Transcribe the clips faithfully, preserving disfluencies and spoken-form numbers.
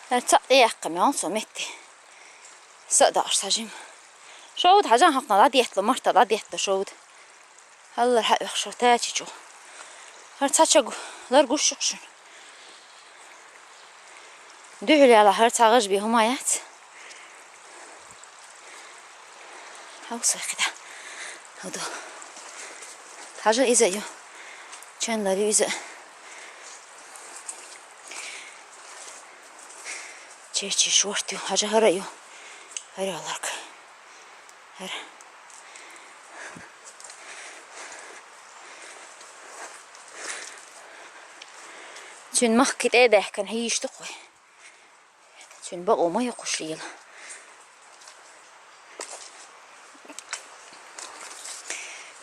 ХӀара цхьаъ тӀеяккха мел цо метте. Са а даьш сажим. Шовда хьажа хьокхна ладетла, марта ладетла шовда. ХӀаллар хьаоьху шо тачи чу. ХӀара цхьа чаг лар гуш ю шуна. Дуьхьал яла хӀара цхьа гӀаж бе хӀума яц. Хьовса хида. Хьовду. Хьажа иза ю. Чан лар ю иза. Чечи шорт ю. Хьажа хӀара ю. ХӀара ларк. ХӀара. Цуьн махки тӀе а даьхкина хьийш ду кхуй. Цуьнан бакъо ма ю кхуш лела.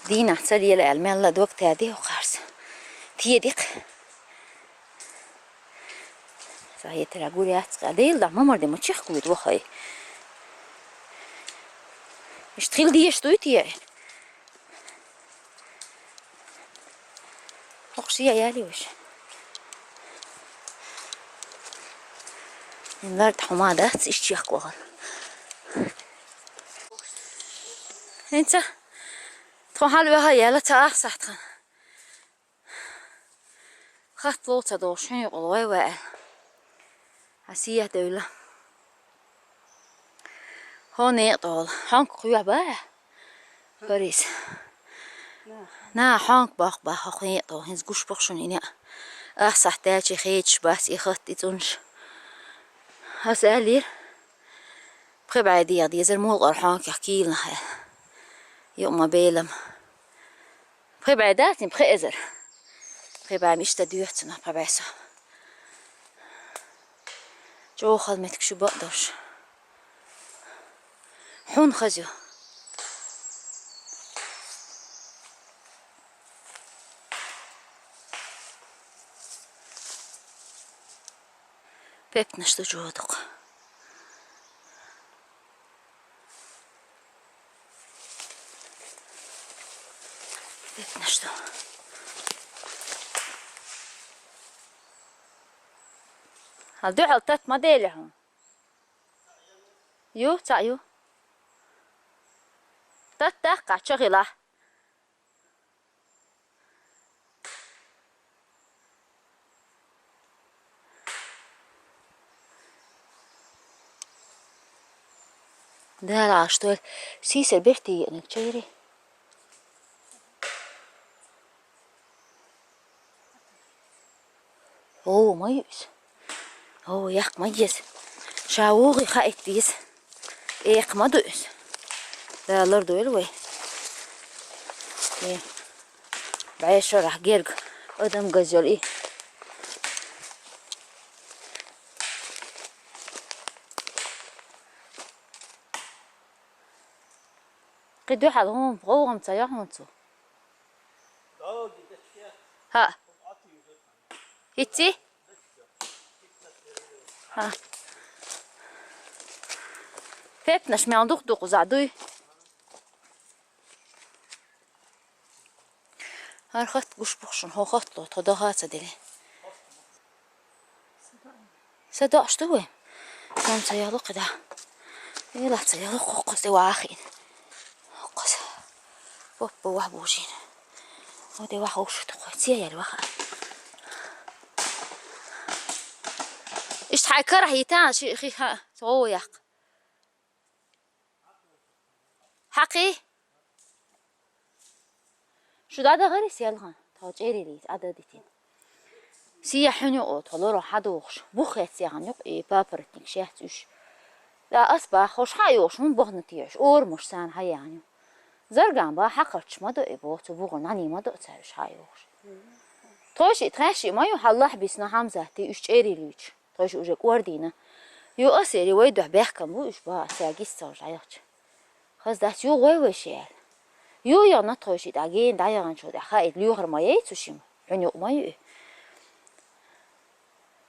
Дийнахь ца лела аьлла, мелла дог таьде хӀокхарса. Тедикх. Ца хетара гур яц кхы. Дела дахь ма марде ма чихкуьйту вахай. Иштта хила дезаш дуй те? ХӀокхуш я яли вуш. Лар тхьума дац, иштта чехка вахар. ХӀинца тхо хьалваха яла ца ах сахьтхан. Хатт лов ца долуш хьуьн юкъал вай ваьа. Хьан сиех девлла. ХӀо некъа тӀехула. Хьонка кхоьхьа баьа? Парис. На, хьонка баккха баха хьо некъа тӀехула. ХӀинца гуш боху шуна и некъ. Ах сахьт даьлчи хеташ бац и хатт, и цӀунаш. Аса аьллера. Пхи бӀе дегӀа дезара мулкъара хьонкех кийланах аьлла. Юкъа ма белам. Пхи бӀе дац, пхи эзар. Пхи бӀе иштта доьху цунах, пхи бӀе со. ЧӀогӀа хала меттиг шу бакъ долуш. Хьуна хаза ю. Пепнаш ду чӀогӀа дукха. Пепнаш ду. Хьал дуьхьал тат ма дели хьуна. Ю, цхьаъ ю. Тат даккха ча хила. Дала, что ли? Сийсара бертий еаниг чайри. О, ма ю иза. О, яккха ма еза. Ша вугӀи хаийта деза. Экха ма ду иза. Далар ду ил вай. Э, бӀе шарахь герга адам газйол и. Кхи дуьхьал хӀума, гӀовгӀам ца яхьун цу. ХӀаъ. ХӀитци? ХӀаъ. Пепнаш мел дукха-дукха зӀа дуй? ХӀара хатт гуш боху шуна, хӀо хатт ло, тхо даха а ца дели. Са доӀуш ду вай? Сон ца ялу кхида. Эла ца ялу кхоккхуз де вахин. Кхоккхуз. Поппа вах бужин. Оде вах ушу тухой. Ция яли ваха. Ишт хай карах йитан ши хи ха. Цо як. Хьакхи? Шу дӀадахари селхан? Тхо чӀерилийца Ӏада дитина. Сия хьуьню о, тхо лоро хьадухуш. Бух хеццехьан юкъ и папоротник шехц уьш. Да ас баххуш хьа йохуш, хӀун бохна теш, ормуш сана хьаяхьан ю. Зарган ба хьакхарч ма до и бо, цу бугӀун нани ма до цаьрш хьа йохуш. Тхойши, тхаьши ма ю хьаллахь бисна хьамзатти уьш чӀерилийч. Тхойши уже кӀордийна. Ю ас эри вай дуьхь бехкам бу уьш ба, аса гис ца уж Ӏайгъача. Хаза дац ю гӀой вайша аьлла. Ю яхна тхойши тӀа гена дӀаяханчо тӀа хаийта лоьхар ма яй цу шима, хьуьнуькъ ма ю и.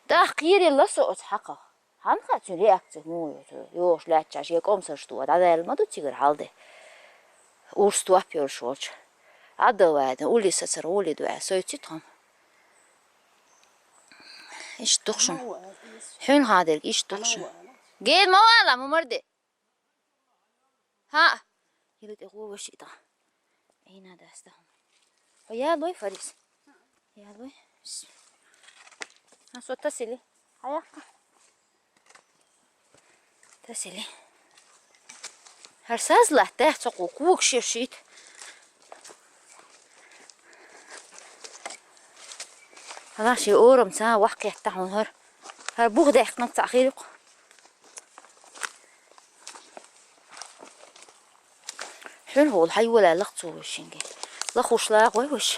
ТӀаккха кхерилла со оцу хьакхах. Хьан хаьа цуьнан реакция муха ю цо? Йохуш лаьттачаш я комсарш ду, дӀадаьлла ма ду цигара хьалде. Урс топ йолуш волчу. Ӏадда ваьдна, улли сацара гӀули ду аьлла, сойци тхуна. Иштта ду-кх шуна. Хьуьнхадерг иштта ду-кх шуна. Гел ма вала, ма марде. ХӀаъ. Йила тӀе гӀо ваша и тӀа. Ӏийна даста хӀума. Хьо ялой, Фарис? Ялой. Ас вот тасили. Хьаяккха. Тасили. ХӀара саз латта, цо кху куг шершит. Хьала ши орам ца вахкетта хьуна хӀара. ХӀара бух даьккхинарг цхьа хир ю-кх. Хьуьнхула хьайвала лакха цо вешинге. Лахуш лагӀой ваш.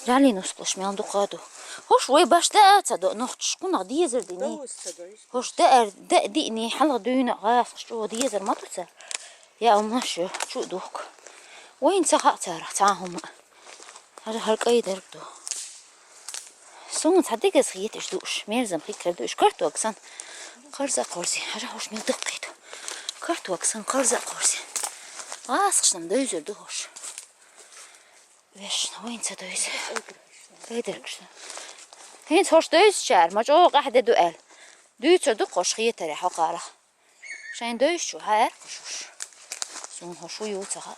Жалин ускалаш мел дукха ду. ХӀуш вай баш даа ца до, нохчаш кхунах дезар дини. ХӀуш даар, да диъни, хьалха дуьйна гӀасаш чӀо дезар ма ду ца. Я умаш чу духк. Вайн ца хаа царах, цхьа хӀума. ХӀара хӀара кӀайдарг ду. Суна цхьа дегаза хеташ ду уж, мерзам хикар ду уж, карток сан. Кхарза кхорзи, хӀара хӀуш мел даккхийду. Карток сан, кхарза кхорзи. ГӀасаш нам дойзар ду хӀуш. Вешна, вайн ца дойза. КӀайдаргаш ду. ХӀинца хӀуш дойзачар, ма чӀо къахьде ду аьл. Дуьйцар ду хӀуш хетаре хьокхарах. Шайн дойзачу хьаэр хӀуш уж. Суна хӀуш ву ю ца хаа.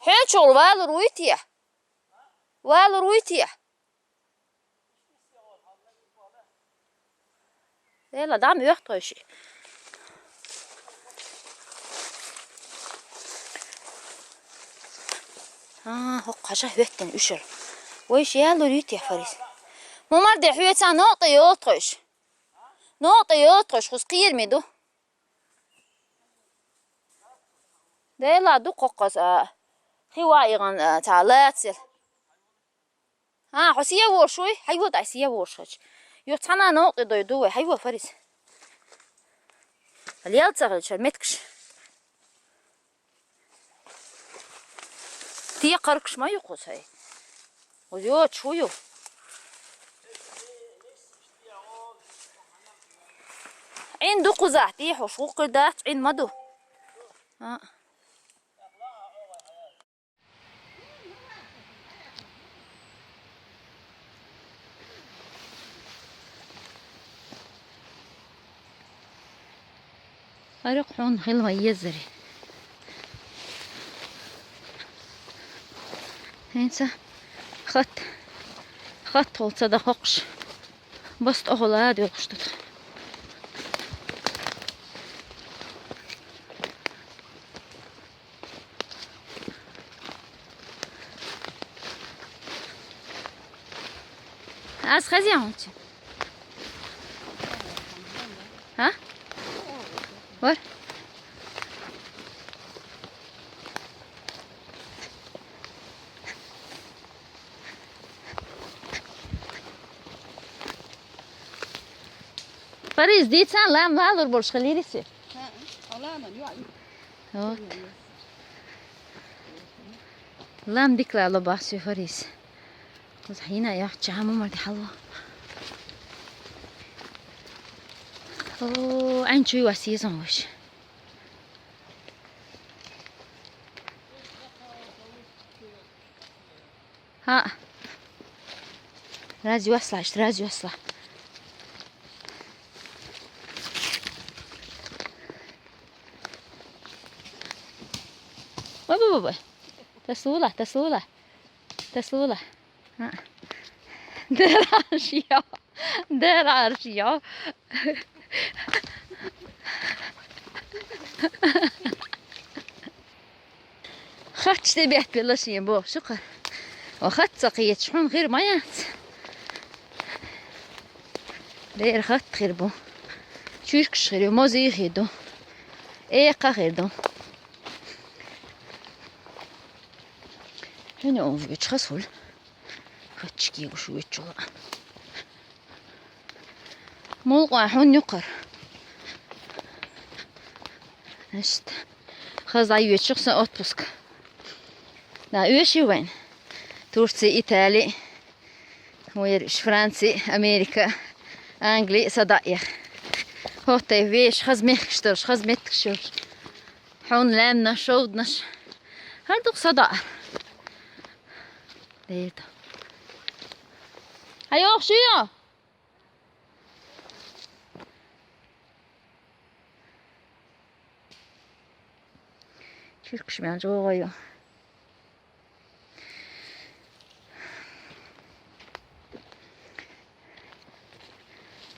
Хьуьнчул валур вуй те? Валур вуй те? Эла, дам оьхтойши. А, хӀокху хьажа хӀоьттина уьшар. Вайша ялур ю те, Фарис? Ма марде хьоьца нокъа йолтхойш. Нокъа йолтхойш, хӀуз кхераме ду. Дела ду кхоккхас, а, хи ва игӀан, а, цхьа лацал. А, хьо сия волуш вуй? Хьайвал дай сия волуш хача. Юха цхьана новкъа дой ду вай, хьайвал, Фарис. Лел ца хилча, меткаш. Те кхаркаш ма ю кхуза хьай. Кхуза йоцуш ву ю. Ӏин ду кхузахь, те хьуш, вукхуьр дац, Ӏин ма ду. А. Арекъ хьуна хила ма езари. ХӀинца хатта, хатта хӀула ца дахьокхуш. Бас тӀохула а доьлхуш ду тхан. Аз хаза хӀунча? А? Вар? Фарис, дийцан лам валур болуш хилира иза. Вот. Лам дика лало бах соь, Фарис. Кхуза хьийна яхча хьама марди хьалва. О, айн чуй вас езан ваш. ХӀаъ. Раз йосла, иштта раз йосла. Ой, бу, бу, бу. Тасула, тасула. Тасула. ХӀаъ. Дера шиё. Дера шиё. Хатта тӀе беттабелла шен боху, шу кхара. Ва хатта ца кхеташ, хьуна хир ма яц. Дера хатта хир бу. Чуьркаш хир ю, мозий хир ду. Экха хир ду. ХӀуьнан увечу хаза хуьлу. Хатта кегуш вечула. Мулкъа хьуна юкхара. Иштта. Хаза дӀайоьдуш сан отпуск. Да, оьший вайн. Турция, Италия. Вайра уьш Франция, Америка, Англия, садаӀ яха. ХӀоттай веш, хаза мехкаш долуш, хаза меттигаш йолуш. Хьуна лаьмнаш, шовданаш. ХӀара дукха садаӀа. Дээлдэ. Аюух шиё. Чиркш мян жоо гоё.